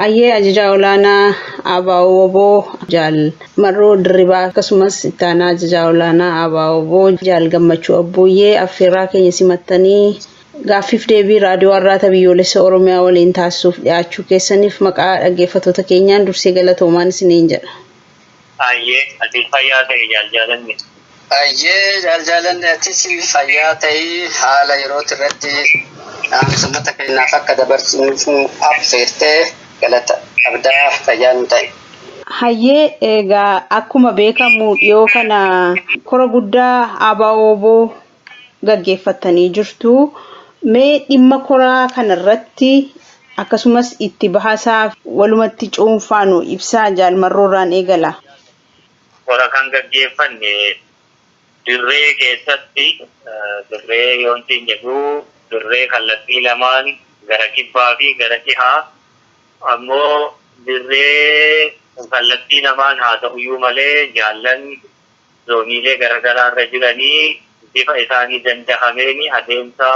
Hayyee, ajajaa olaanaa ABO Jaal Marroo Dirribaa, akkasumas ittaanaa ajajaa olaanaa ABO Jaal Gammachuu Abbooyyee, affeerraa keenya simattanii gaaffiif deebii Raadiyoo Arraata Biyyoolessa Oromiyaa waliin taasisuuf dhiyaachuu keessaniif maqaa dhaggeeffattoota keenyaan dursee galatoomaan isiniin jedha. Hayyee, ati fayyaa ta'e, Jaal Jaalanne. Hayyee, Jaal Jaalanne, atis fayyaa ta'ii. Haala yerootti irratti dhaamsa uummata keenyaaf akka dabarsinuuf affeertee galata qabdaa, fayyaa nu ta'e. Hayyee, egaa akkuma beekamu dhiyoo kana kora guddaa ABO gaggeeffattanii jirtu. Mee dhimma koraa kanarratti akkasumas itti bahasaa walumatti cuunfaanu ibsaa, Jaal Marroorraan eegala. Kora kan gaggeeffanne dirree keessatti. Dirree yoontiin jedhu, dirree kallattii lamaan, gara kibbaa fi gara dhihaa. Ammoo dirree kallattii lamaan haa ta'uyyuu malee, jaallan zooniilee garaagaraa irra jiranii bifa isaanii dandahameen adeemsa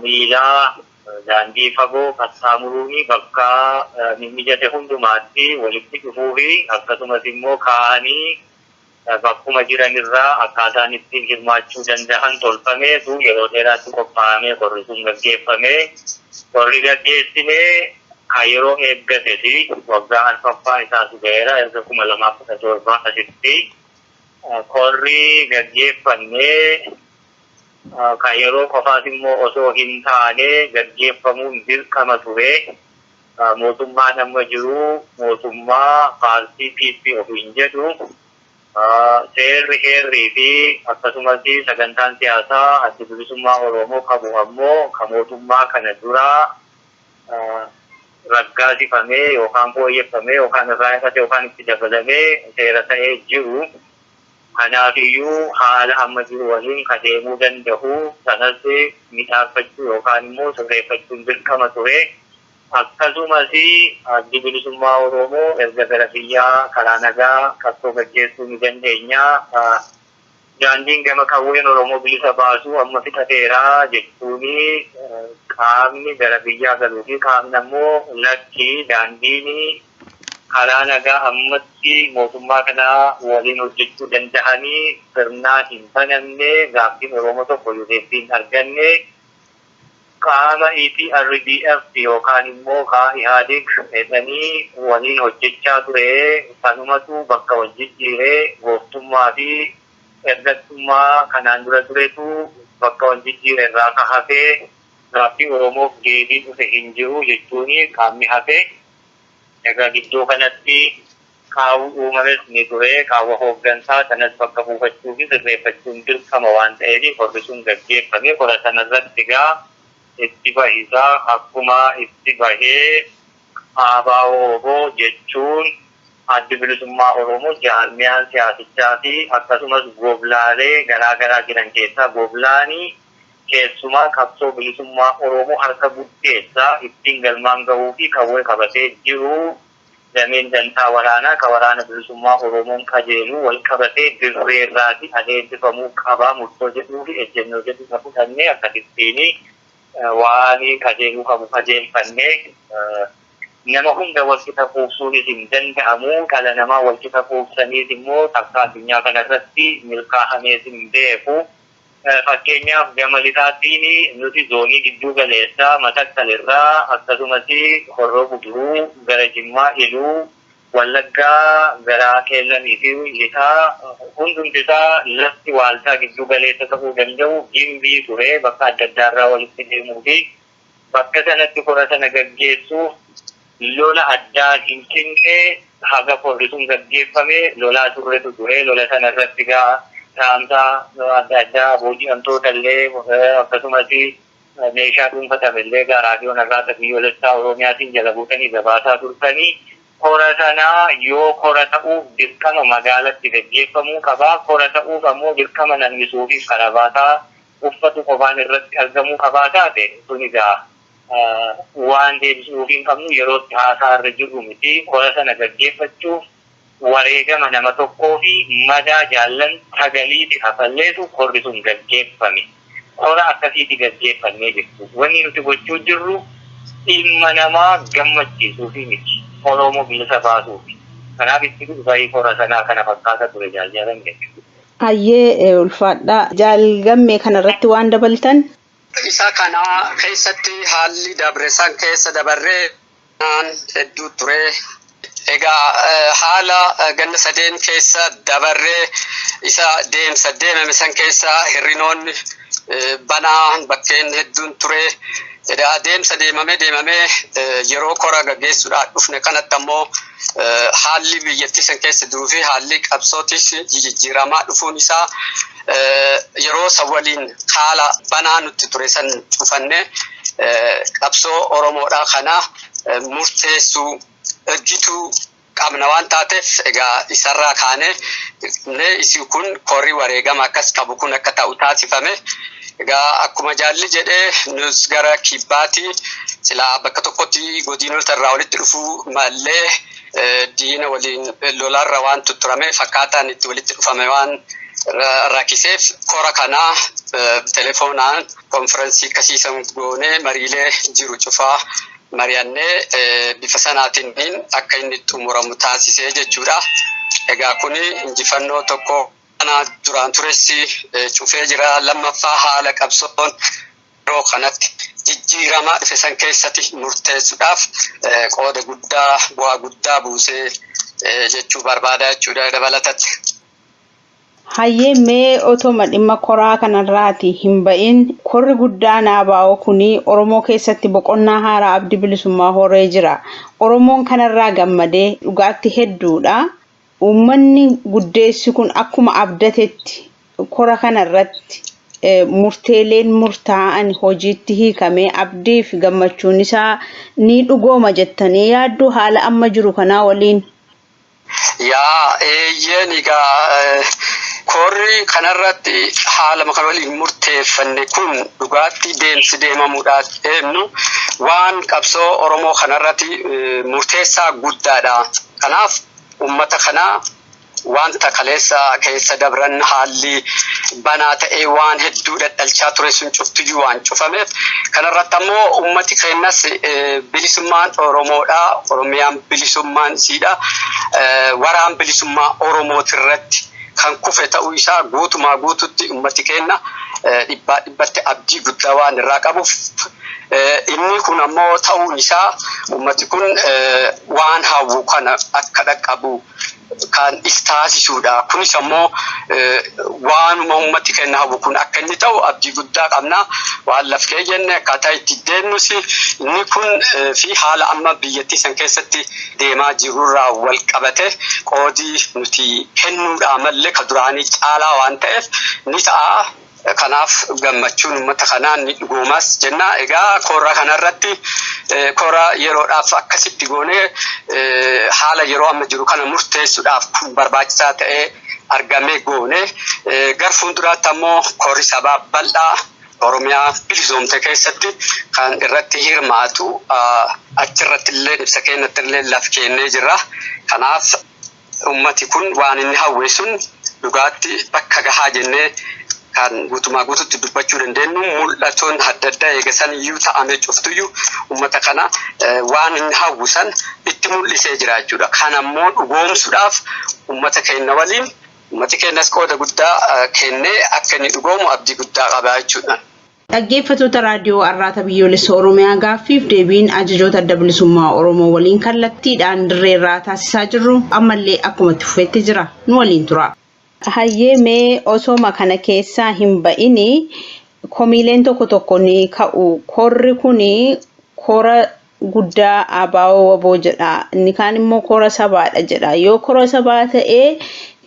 miilaa daandii fagoo qaxxaamuruun bakka mimijate hundumaatti walitti dhufuu fi akkasumas immoo kaa'anii bakkuma jiranirraa akkaataan ittiin hirmaachuu danda'an tolfameetu yeroo dheeraatti qophaa'amee qorri sun gaggeeffame. Qorri gaggeessine kan yeroo eeggatesi waggaa arfaffaa isaatu ga'eera, erga 2017 asitti. Qorri gaggeeffannee kan yeroo qofaas immoo osoo hin taane gaggeeffamuun dirqama ture. Mootummaan amma jiru mootummaa paartii PP ofiin jedhu, seerri, heerrii fi akkasumas sagantaan siyaasaa Adda Bilisummaa Oromoo qabu ammoo kan mootummaa kana duraa raggaasifamee yookaan fooyyeffamee yookaan irraa hir'ate yookaan itti dabalamee seera ta'ee jiru. Kanaafiyyuu haala amma jiru waliin ka deemuu danda'u sanas midhaafachuu yookaan immoo sirreeffachuun dirqama ture. Akkasumas Addi Bilisummaa Oromoo erga gara biyyaa karaa nagaa qabsoo gaggeessuu ni dandeenya, daandiin gama qawween Oromoo bilisa baasuu amma fixateera jechuun qaamni gara biyyaa galuu fi qaamni ammoo lakki, daandiin karaa nagaa ammatti mootummaa kana waliin hojjechuu danda'anii sirnaan hin banamne, gaaffiin Oromoo tokko yoo deebii hin arganne, qaama EPRDF yookaan immoo kaa Ihaadig jedhanii waliin hojjechaa ture sanumatu bakka wal jijjiiree, gooftummaa fi ergattummaa kanaan dura turetu bakka wal jijjiire irraa ka hafee gaaffii Oromoof deebiin dhufe hin jiru jechuun qaamni hafe. Egaa gidduu kanatti qaawwi uumames ni ture. Qaawwa hooggansaa sanas bakka buufachuu fi sirreeffachuun dirqama waan ta'eef qorri sun gaggeeffame. Qora sanarratti egaa itti bahisaa akkuma itti bahee, ABO jechuun Addi Bilisummaa Oromoo jaarmiyaan siyaasichaa fi akkasumas goblaalee garaa garaa jiran keessaa goblaanii keessumaa qabsoo bilisummaa Oromoo harka guddeessaa ittiin galmaan gahuu fi qawwee qabatee jiru, dameen dantaa waraanaa ka Waraana Bilisummaa Oromoon qajeelu wal qabatee dirreerraati adeemsifamuu qaba murtoo jedhuu fi ejjennoo jedhu isa fudhannee akkasittiin waan qajeeluu qabu qajeelfannee. Nama hunda walqixa quubsuunis hin danda'amu. Dhala namaa walqixa quubsaniis immoo takka addunyaa kanarratti milkaahamees hin beeku. Fakkeenyaaf, gama lixaatiin nuti zoonii gidduu galeessaa Matakkal irraa, akkasumas Horroo Guduruu gara Jimmaa, Iluu, Wallaggaa gara Qeellamii fi lixaa hundumti isaa lafti waaltaa gidduu galeessa ta'uu danda'u Gimbii ture, bakka adda addaarraa walitti deemuu fi bakka sanatti kora sana gaggeessuuf lola addaan hin cinne haga korri sun gaggeeffame lolaa turretu ture. Lola sana irratti gaa dhaamsa adda addaa, booji'amtoota illee akkasumas meeshaa dhuunfatame illee gaa Raadiyoon Arraata Biyyoolessaa Oromiyaatiin jala buutanii gabaasaa turtanii. Kora sana yoo kora ta'uuf dirqama magaalatti gaggeeffamuu qaba. Kora ta'uuf ammoo dirqama namni suufiif karabaataa uffatu qofaan irratti argamuu qabaa taate, sun egaa waan deebisuuf hin qabnu, yerootti haasaa irra jirru miti. Kora sana gaggeeffachuuf wareegama nama tokkoo fi madaa jaallan sagaliiti kafalleetu korri sun gaggeeffame. Kora akkasiiti gaggeeffannee jirtu. Wanni nuti gochuu jirru Ilma namaa gammachiisuufi miti. Oromoo bilisa baasuufi. Kanaaf itti dhufee kora sanaa kana fakkaata ture jaaljalan jechuudha. Hayyee ulfaadhaa. Jaalgammee kanarratti waan dabaltan. Isa kana keessatti haalli dabre san keessa dabarree hedduu ture. Egaa haala ganna sadeen keessa dabarree isa deemsa deemame san keessa hirrinoonni banaa bakkeen hedduun ture. Egaa deemsa deemamee deemamee yeroo kora gaggeessuudhaan dhufne kanatti ammoo haalli biyyattii san keessa jiruu fi haalli qabsootis jijjiiramaa dhufuun isaa yeroo san waliin haala banaa nutti ture san cufannee qabsoo Oromoodhaa kana murteessuu hojjetuu qabna waan taateef egaa isarraa kaanee isi kun korri wareegama akkas qabu kun akka ta'u taasifame. Egaa akkuma jaalli jedhee nus gara kibbaatti silaa bakka tokkotti godinoota irraa walitti dhufuu mallee diina waliin lolarra waan tutturame fakkaataan itti walitti dhufame waan rakkiseef kora kanaa telefoonaan konferensii akkasiisan goonee mariilee jiru cufaa mari'annee bifa sanaatiin akka inni xumuramu taasisee jechuudha. Egaa kuni injifannoo tokko kana duraan turessi cufee jira. Lammaffaa haala qabsoon yeroo kanatti jijjiiramaa dhufe san keessatti murteessuudhaaf qooda guddaa bu'aa guddaa buusee jechuu barbaada jechuudha dabalatatti. Hayyee mee otoma dhimma koraa kanarraati hin ba'in korri guddaan ABO kuni Oromoo keessatti boqonnaa haaraa abdii bilisummaa horee jira. Oromoon kanarraa gammadee dhugaatti hedduudha. Uummanni guddeessi kun akkuma abdatetti kora kanarratti murteeleen murtaa'an hojiitti hiikamee abdii fi gammachuun isaa ni dhugooma jettanii yaaddu haala amma jiru kanaa waliin. Yaa eeyyeen egaa korri kanarratti haala kan waliin murteeffanne kun dhugaatti deemsi deemamuudhaaf deemnu waan qabsoo Oromoo kanarratti murteessaa guddaadha. Kanaaf uummata kanaa wanta kaleessa keessa dabran haalli banaa ta'ee waan hedduu dhadhalchaa ture sun cuftiyyuu waan cufameef kanarratti ammoo uummati keenyas bilisummaan Oromoodha. Oromiyaan bilisummaan isiidha. Waraan bilisummaa Oromootirratti kan kufe ta'uu isaa guutumaa guututti uummati keenya dhibbaa dhibbatti abdii guddaa waan irraa qabuuf inni kun ammoo ta'uun isaa uummati kun waan hawwu kana akka dhaqqabu kan is taasisuudha. Kunis ammoo waanuma uummati keenya hawwu kun akka inni ta'u abdii guddaa qabna. Waan lafkee jenne akkaataa itti deemnus inni kun fi haala amma biyyattii san keessatti deemaa jirurraa wal qabate qoodii nuti kennuudhaa mallee ka duraanii caalaa waan ta'eef ni ta'a. Kanaaf gammachuun uummata kanaa ni dhugoomas jenna. Egaa kora kanarratti kora yeroodhaaf akkasitti goonee haala yeroo amma jiru kana murteessuudhaaf kun barbaachisaa ta'ee argamee goone. Gara fuulduraatti ammoo korri sabaa bal'aa Oromiyaa bilisoomte keessatti kan irratti hirmaatu achirratti illee ibsa keenyatti illee laf kennee jirra. Kanaaf uummati kun waan inni hawwe sun dhugaatti bakka gahaa jennee kan guutumaa guututti dubbachuu dandeenyu mul'atoon adda addaa eegasan iyyuu ta'ame cuftuyyuu uummata kana waan inni hawwu san itti mul'isee jira jechuudha. Kan ammoo dhugoomsuudhaaf uummata keenya waliin uummati keenyas qooda guddaa kennee akka inni dhugoomu abdii guddaa qaba jechuudha. Dhaggeeffattoota raadiyoo Arraata Biyyoolessa Oromiyaa gaaffiif deebiin ajajoota adda bilisummaa Oromoo waliin kallattiidhaan dirreerraa taasisaa jirru ammallee akkuma itti fufetti jira. Nu waliin tura. Hayyee mee osoma kana keessaa hin ba'ini komiileen tokko tokko ni ka'u. Korri kuni kora guddaa ABO WBO jedha. Inni kaan immoo kora sabaadha jedha. Yoo kora sabaa ta'ee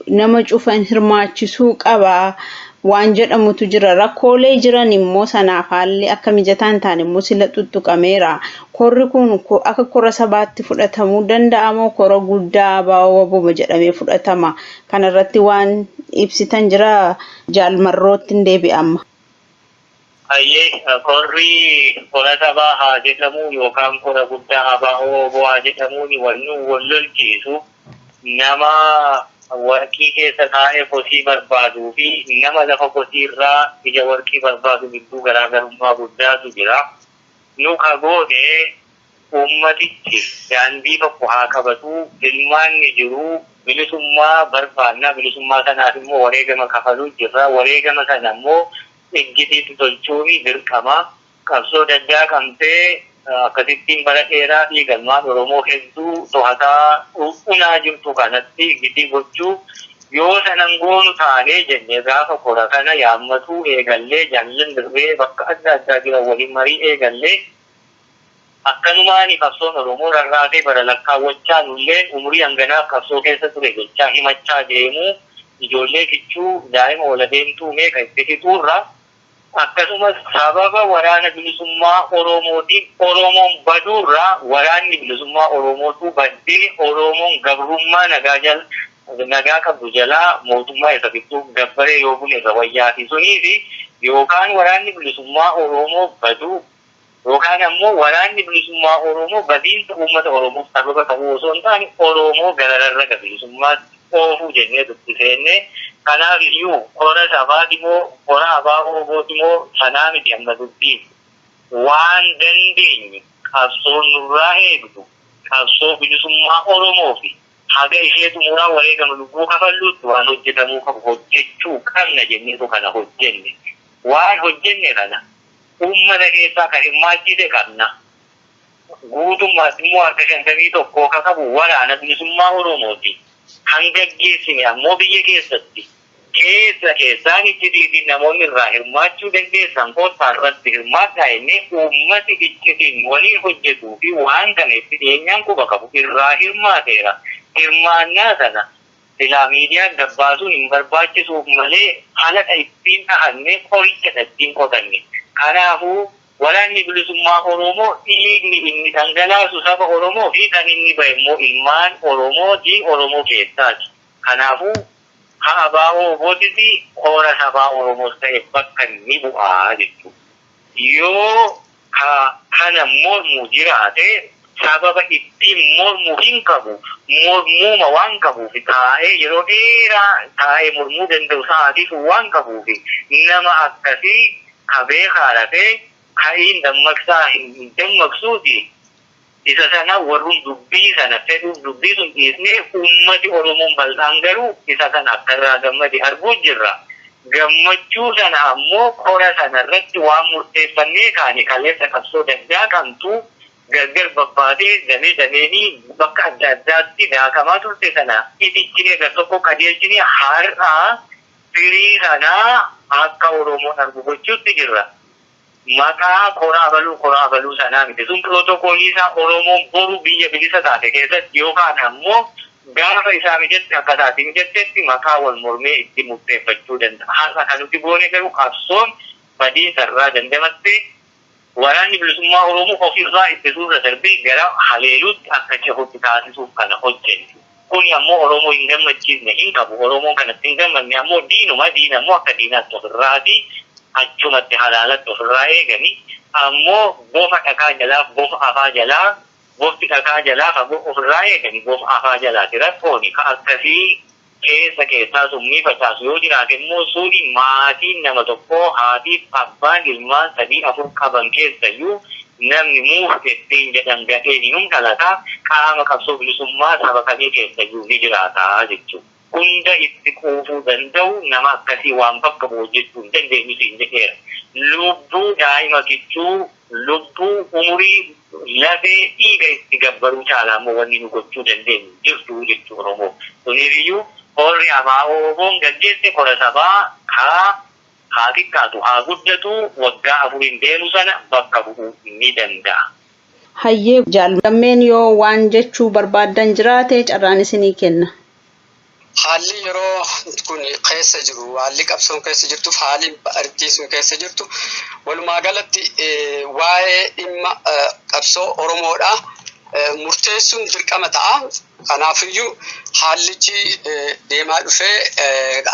nama cufan hirmaachisuu qaba waan jedhamutu jira. Rakkoolee jiran immoo sanaaf haalli akka mijataa hin taane immoo sila tuttuqameera. Korri kun akka kora sabaatti fudhatamuu danda'amoo kora guddaa ABO WBO jedhamee fudhatama? Kanarratti waan ibsitan jira jaalmarrootti hin deebi'amma. Hayyee korri kora sabaa haa jedhamu yookaan kora guddaa ABO WBO haa jedhamuun wanni wal lolchiisu nama warqii keessa taa'ee kosii barbaaduu fi nama lafa kosii irraa ija warqii barbaadu gidduu garaagarummaa guddaatu jira. Nu ka goone Uummatichi daandii tokko haa qabatu, ilmaanni jiru bilisummaa barbaannaa, bilisummaa sanaaf immoo wareegama kafaluu jirra. Wareegama sana immoo iggitiitti tolchuun dirqama. Qabsoo daddaa qabtee akkasittiin bara dheeraa fi galmaan Oromoo hedduu to'ataa unaa jirtu kanatti iggitii gochuu yoo sanan goonu taanee jennee gaafa kora kana yaammatuu eegallee jaallan dirree bakka adda addaa jiran waliin marii eegallee akkanumaan qabsoon Oromoo rarraatee bara lakkaawwachaa nullee umurii hanganaaf qabsoo keessa ture jechaa himachaa deemuu ijoollee kichuu daa'ima ola deemtuu meeqa itti fixuurra akkasumas sababa waraana bilisummaa Oromootiin Oromoon baduurraa waraanni bilisummaa Oromootu baddee Oromoon gabrummaa nagaa jala nagaa qabdu jalaa mootummaa isa fixuu gabbaree yoo bule irra wayyaa fi suniifi yookaan waraanni bilisummaa Oromoo baduu yookaan ammoo waraanni bilisummaa Oromoo badiinsa uummata Oromoof sababa ta'uu osoo hin taane Oromoo gararra bilisummaatti oofuu jennee dubbiseenne. Kanaaf iyyuu kora sabaati moo kora abaa Oromooti moo sanaa miti amma dubbiin waan dandeenye qabsoo nurraa eegdu qabsoo bilisummaa Oromoo fi haga ishee xumuraa wareegama lubbuu kafalluutti waan hojjetamuu qabu hojjechuu qabna jenneetu kana hojjenne. Waan hojjenne kana uummata keessaa kan hirmaachise qabna. Guutummaatti immoo harka 51 ka qabu waraana bilisummaa Oromooti. Kan gaggeessine ammoo biyya keessatti keessa keessaan iccitiitiin namoonni irraa hirmaachuu dandeessan koottaa irratti hirmaadhaa jennee uummati iccitiin waliin hojjetuu fi waan kana itti dhiyeenyaan quba qabu irraa hirmaateera. Hirmaannaa sana silaa miidiyaan gabbaasuun hin barbaachisuuf malee halaqa ittiin dhahannee qoricha ittiin qotanne. Kanaafuu waraanni bilisummaa Oromoo dhiigni inni dhangalaasu saba Oromoo fi kan inni bahe immoo ilmaan Oromooti Oromoo keessaati. Kanaafuu haa abaa Oromootis koora sabaa Oromoos ta'e bakka ni bu'aa jechuudha. Yoo kana mormu jiraate sababa ittiin mormu hin qabu mormuuma waan qabuuf taa'ee yeroo dheeraa taa'ee mormuu danda'u sa'aatiif waan qabuuf nama akkasii kabee haadhatee ka'iin dammaqsaa hin dammaqsuuti. Isa sana warrun dubbii sana fedhuuf dubbii sun dhiisnee uummati Oromoon bal'aan garuu isa sana akka irraa gammade arguu jirra. Gammachuu sana ammoo kora sana irratti waan murteeffannee kaane kaleessa qabsoo dandaa qabtu gargar babbaatee damee dameenii bakka adda addaatti daakamaa turte sana itichinee gar tokko qajeelchinee har'aa firii sanaa akka Oromoon argu gochuutti jirra. Maqaa koraa baluu sanaa miti. Sun pirootokoolii isaa Oromoon boru biyya bilisa taate keessatti yookaan ammoo gaafa isaa mijatti akka isaatiin mijettetti maqaa wal mormee itti murteeffachuu danda'a. Har'a kan nuti goone garuu qabsoon badiinsa irraa dandamatte waraanni bilisummaa Oromoo ofirraa ittisuurra darbee gara haleeluutti akka cehutti taasisuuf kana hojjenne. Kuni ammoo Oromoo hin gammachiisne hin qabu. Oromoon kanatti hin gammanne ammoo diinuma diina ammoo akka diinaatti ofirraati achumatti halaalatti ofirraa eegani. Ammoo bofa dhakaa jalaa bofa afaa jalaa bofti dhakaa jalaa fagoo ofirraa eegani bofa afaa jalaati rakkooni ka akkasii keessa keessaa summii facaasu yoo jiraate immoo suuni maatiin nama tokkoo haatiif abbaan ilmaan 3 4 qaban keessayyuu namni muuftettiin jedhan gadheen hin dhalataa qaama qabsoo bilisummaa saba kamii keessayyuu ni jiraata jechuudha. Hunda itti quufuu danda'u nama akkasii waan bakka bu'u hojjechuu hin dandeenyu siin jedheera. Lubbuu daa'ima kichuu lubbuu umurii lafee dhiiga itti gabbaruu caalaa immoo wanni nu gochuu dandeenyu jirtu jechuu Oromoo. Kuniifiyyuu horri abaa Oromoon gaggeesse kora sabaa haa xiqqaatu haa guddatu waggaa 4 deemu sana bakka bu'uu ni danda'a. Hayyee jaallammeen yoo waan jechuu barbaaddan jiraate carraan isinii kenna. Haalli yeroo kun keessa jiru, haalli qabsoon keessa jirtuuf haalli artii sun keessa jirtu walumaa galatti waa'ee dhimma qabsoo Oromoodha murteessuun dirqama ta'a. Kanaafiyyuu haallichi deemaa dhufee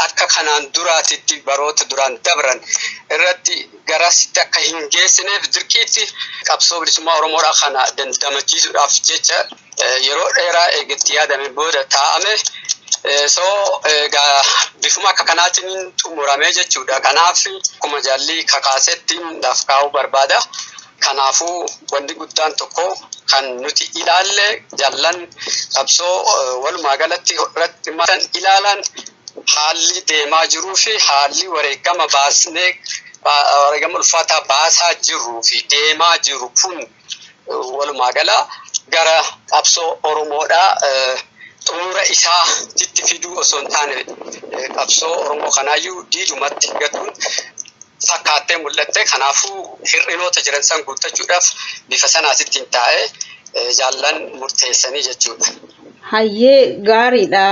akka kanaan duraatitti baroota duraan dabran irratti garasitti akka hin geessineef dirqiitti qabsoo bilisummaa Oromoodha kana dandamachiisuudhaaf jecha yeroo dheeraa eegatti yaadame booda taa'ame. So bifuma akka kanaatiin xumuramee jechuudha. Kanaaf akkuma jaalli kakaasetti laaf kaa'uu barbaada. Kanaafuu wanni guddaan tokko kan nuti ilaalle jaallan qabsoo walumaa galatti irratti hirmaatan ilaalan haalli deemaa jiruu fi haalli wareegama baasnee wareegama ulfaataa baasaa jirruu fi deemaa jiru kun walumaa gala gara qabsoo Oromoodhaa xumura isaatti fiduu osoo hin taane qabsoo Oromoo kanaayyuu diidumatti gatuun fakkaattee mul'atte. Kanaafuu hir'inoota jiran san guuttachuudhaaf bifa sanaatittiin taa'ee jaallan murteessanii jechuudha. Hayyee, gaariidha.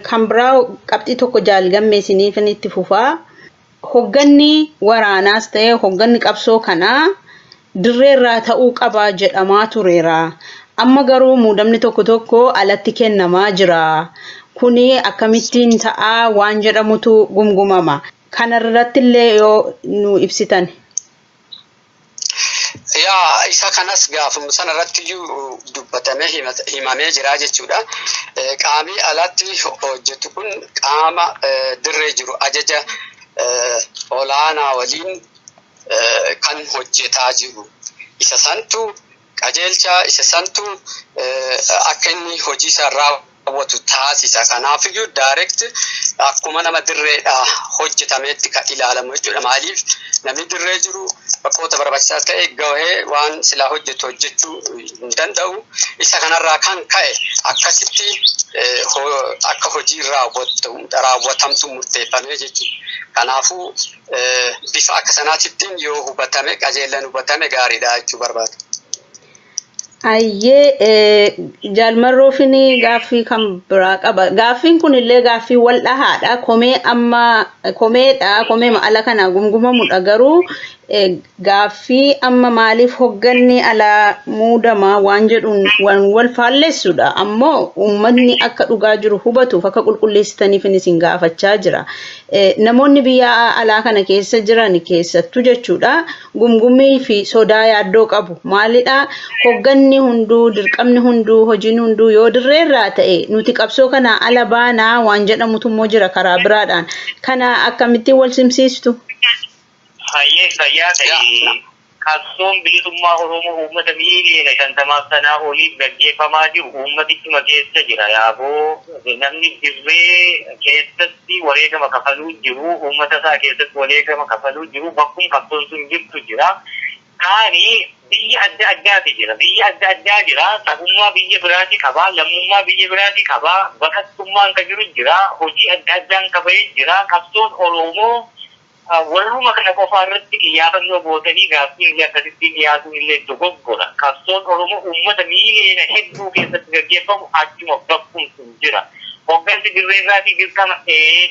Kan biraa qabxii tokko jaalgamme isiniif itti fufaa. Hogganni waraanaas ta'e hogganni qabsoo kanaa dirreerraa ta'uu qaba jedhamaa tureera. Amma garuu muudamni tokko tokko alatti kennamaa jira. Kuni akkamittiin ta'aa waan jedhamutu gumgumama. Kanarratti illee yoo nu ibsitan. Yaa, isa kanas gaafuma sana irratti iyyuu dubbatamee himamee jira jechuudha. Qaamni alatti hojjetu kun qaama dirree jiru ajaja olaanaa waliin kan hojjetaa jiru. Isa santu qajeelcha, isa santu akka inni hojii isaa raawwatu taasisa. Kanaafiyyuu direct akkuma nama dirreedhaa hojjetameetti kan ilaalamu jechuudha. Maaliif, namni dirree jiru bakkoota barbaachisaa ta'e gahee waan silaa hojjetu hojjechuu hin danda'u. Isa kanarraa kan ka'e akkasitti akka hojii raawwatamtu murteeffamee jechuudha. Kanaafuu bifa akka sanaatittiin yoo hubatame, qajeelan hubatame gaariidha jechuu barbaada. Ayyee, jaalmarroofin gaaffii kan biraa qaba. Gaaffiin kun illee gaaffii wal dhahaadha. Komee amma komeedha. Komee ala kana gumgumamudha. Garuu gaaffii amma maaliif hogganni alaa muudamaa waan jedhuun waan wal faallessudha. Ammoo uummatni akka dhugaa jiru hubatuuf akka qulqulleessitaniif isin gaafachaa jira. Namoonni biyya alaa kana keessa jiran keessattuu jechuudha, gumgumii fi sodaa yaaddoo qabu. Maalidha? Hogganni hunduu, dirqamni hunduu, hojiin hunduu yoo dirreerraa ta'e nuti qabsoo kana ala baanaa waan jedhamutu immoo jira karaa biraadhaan. Kana akkamittiin wal simsiistu? Hayyee, fayyaa ta'e. Qabsoon bilisummaa Oromoo uummata 50,000,000 sanaa oliif gaggeeffamaa jiru uummatichuma keessa jira. Yaaboo, namni dirree keessatti wareegama kafaluu jiru, uummata isaa keessatti wareegama kafaluu jiru, bakkum qabsoon sun jirtu jira. Kaani biyya adda addaati jira. Biyya adda addaa jira. Sabummaa biyya biraati qabaa. Lammummaa biyya biraati qabaa. Baqattummaan ka jiru jira. Hojii adda addaan ka bahee jira. Qabsoon Oromoo warruma kana qofaa irratti xiyyaafannoo gootanii gaaffii illee akkasitti dhiyaatuun illee dogoggora. Qabsoon Oromoo uummata miiliyoona hedduu keessatti gaggeeffamu achuma bakkum sun jira. Hoggansi dirreerraatii dirqama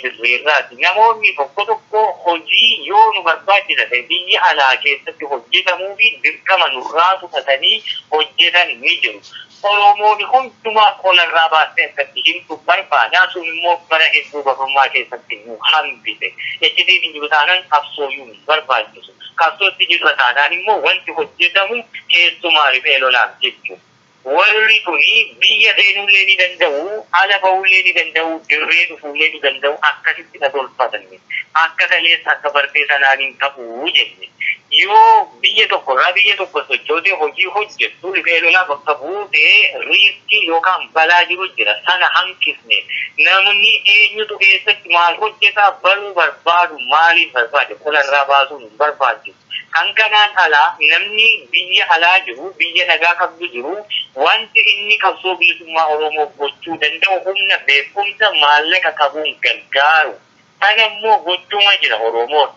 dirreerraati. Namoonni tokko tokko hojii yoo nu barbaachisa ta'e biyya alaa keessatti hojjetamuu fi dirqama nurraa fudhatanii hojjetan ni jiru. Oromoon hundumaa qolarraa baastee akkatti himtu barbaadaa, sun immoo bara hedduu gabrummaa keessatti nu hambise. Ejjitiin hin jiru taanaan qabsooyyuu hin barbaachisu. Qabsootti jirra taanaan immoo wanti hojjetamu keessumaa riphee lolaaf jechuudha. Warri kuni biyya seenuullee ni danda'u, ala ba'uullee ni danda'u, dirree dhufuullee ni danda'u, akkasitti na tolfatanne. Akka kaleessa akka bartee sanaan hin ta'uu jenne. Yoo biyya tokko irraa biyya tokko sochootee hojii hojjettu riphee lolaa bakka buutee risk yookaan balaa jiru jira. Sana hanqisne. Namni eenyutu keessatti maal hojjetaa baruu barbaadu maaliif barbaade, qolarraa baasuun hin barbaachisu. Kan kanaan alaa namni biyya alaa jiru, biyya nagaa qabdu jiru, wanti inni qabsoo bilisummaa Oromoo gochuu danda'u humna, beekumsa, maallaqa qabuun gargaaru. Kana immoo gochuma jira Oromoon.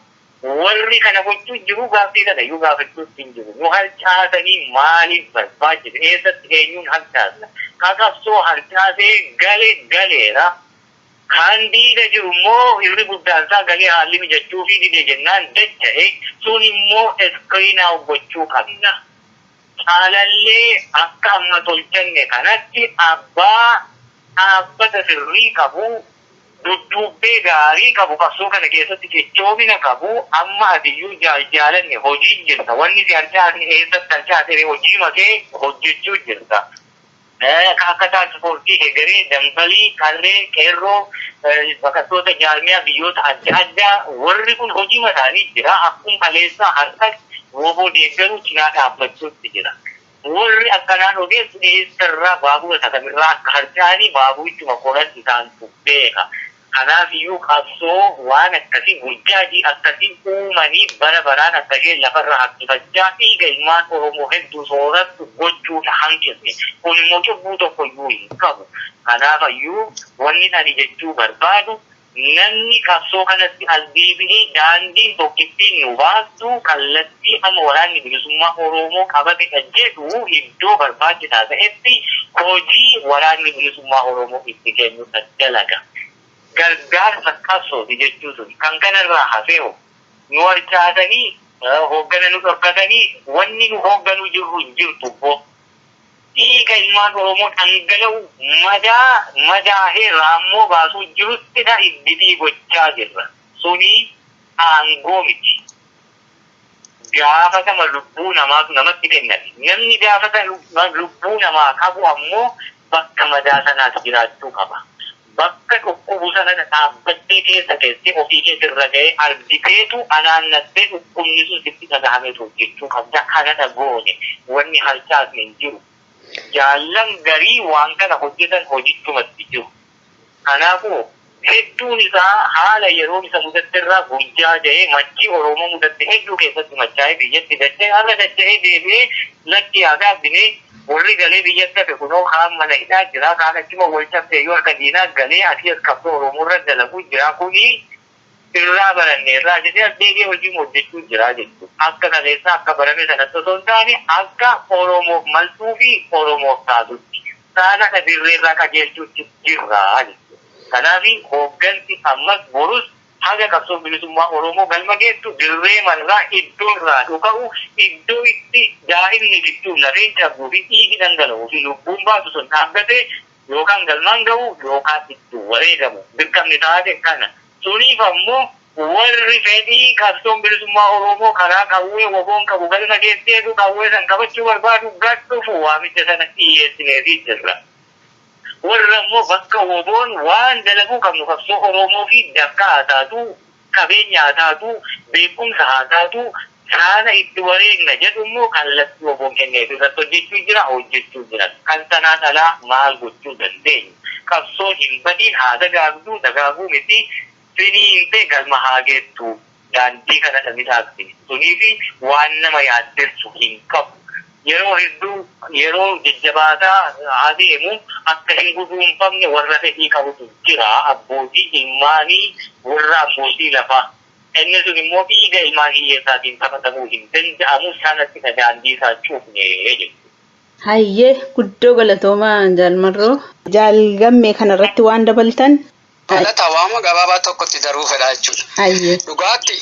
Warri kana gochuu jiru gaaffii kana iyyuu gaafachuutti hin jiru. Nu harcaasanii maaliif barbaachise? Eessatti eenyuun harcaasna? Ka qabsoo harcaasee gale galeera. Kan diida jiru immoo irri guddaan isaa galee haalli mijachuu fi dide jennaan dacha'e, sun immoo screen out gochuu qabna. Caalallee akka amma tolchanne kanatti abbaa dhaabbata sirrii qabu, dudduubbee gaarii qabu, qabsoo kana keessatti cichoomina qabu, amma atiyyuu jaalanne hojii jirta. Wanni si harcaasne eessatti harcaasee hojii makee hojjechuu jirta. Akka task force egeree dambalii qarree qeerroo baqattoota jaarmiyaa biyyoota adda addaa warri kun hojii mataanii jira. Akkuma kaleessaa harkas WBO deeggaruu cinaa dhaabbachuutti jira. Warri akkanaan ogeessu eessarraa baabura isa kamirraa akka harcaanii baaburichuma qoran isaantu beeka. Kanaaf iyyuu qabsoo waan akkasii burjaajii akkasii uumanii bara baraan akka isheen lafarra harkifachaa dhiiga ilmaan Oromoo hedduu soorattu gochuudha hanqisne. Kun immoo cubbuu tokko iyyuu hin qabu. Kanaaf iyyuu wanni ani jechuu barbaadu, namni qabsoo kanatti as deebi'ee daandiin tokkittiin nu baastu kallattii amma Waraanni Bilisummaa Oromoo qabatedha jedhu, iddoo barbaachisaa ta'etti hojii Waraanni Bilisummaa Oromoo itti kennudha dalaga. Gargaarsa qabsooti jechuu sun. Kan kanarraa hafeeho nu harcaasanii, hooggana nu dhorkatanii, wanni nu hoogganuu jirru hin jirtu bo. Dhiiga ilmaan Oromoo dhangala'u madaa madaahee raammoo baasuu jiruttidha idditii gochaa jirra. Suni aangoo miti. Gaafatama lubbuu namaatu namatti kenname. Namni gaafatama lubbuu namaa qabu ammoo bakka madaa sanaas jiraachuu qaba. Bakka dhukkubu sana dhaabbattee keessa teessee ofii keessa irra ga'ee argiteetu anaannattee dhukkubni sun sitti dhagahameetu hojjechuu qabda. Kanadha goone, wanni harcaasne hin jiru. Jaallan garii waan kana hojjetan hojichumatti jiru. Kanaafuu hedduun isaa haala yeroo isa mudatte irraa guyyaa ja'ee machii Oromoo mudatte hedduu keessatti machaa'ee biyyatti dacha'ee, har'a dacha'ee deebi'ee lakki haa gaabbinee. Warri galee biyyatti hafe kunoo kaan mana hidhaa jira, kaan achuma wal cabsee yoo harka diinaa galee asii as qabsoo Oromoo irra dalaguu jira. Kuni irraa baranne irraa jedhee as deebi'ee hojii hojjechuu jira jechuudha. Akka kaleessa akka barame sanatti osoo hin taane, akka Oromoof maltuu fi Oromoof taatutti saala dirree irraa qajeelchuutti jirra jechuudha. Kanaaf hooggansi ammas borus haga qabsoo bilisummaa Oromoo galma geessu dirree marraa iddoo irraa dhuka'u, iddoo itti daa'imni gidduu lafeen cabuu fi dhiigi dhangala'uu fi lubbuun baasu sun dhaabbatee yookaan galmaan ga'u yookaan itti wareegamu dirqamni taate kana. Suniif ammoo warri fedhii qabsoon bilisummaa Oromoo karaa qawwee WBOn qabu galma geesseetu qawwee san qabachuu barbaadu gad dhufu waamicha sana dhiyeessineefii jirra. Warra immoo bakka WBOn waan dalaguu qabnu qabsoo Oromoo fi dafqa haa taatu, qabeenya haa taatu, beekumsa haa taatu, saana itti wareegna jedhu immoo kallattii WBOn kenneef irratti hojjechuu jira, hojjechuu jira. Kan sanaan alaa maal gochuu dandeenya? Qabsoon hin badiin haa dagaagduu, dagaaguu miti, finiintee galma haa geettu. Daandii kana midhaagsine. Suniifi waan nama yaaddessu hin qabu. Yeroo hedduu yeroo jajjabaataa adeemu akka hin guduunfamne warra fedhii qabutu jira. Abbootii ilmaanii, warra abbootii lafaa. Inni sun immoo dhiiga ilmaan hiyyeessaatiin taphatamuu hin danda'amu, sanatti daandii isaa cufne jechuudha. Hayyee, guddoo galatoomaa Jaalmarroo. Jaalgammee kanarratti waan dabaltan? Galata, waama gabaabaa tokkotti daruu fedha jechuudha. Hayyee. Dhugaatti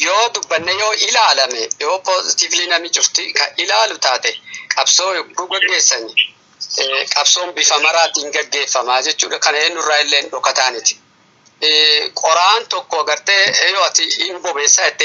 yoo dubbanne, yoo ilaalame, yoo positively namni cufti kan ilaalu taate, qabsoo yogguu gaggeessan qabsoon bifa maraatiin gaggeeffamaa jechuudha. Kana eenyurraa illee dhokataaniti. Qoraan tokko agartee yoo ati hin bobeessaa jettee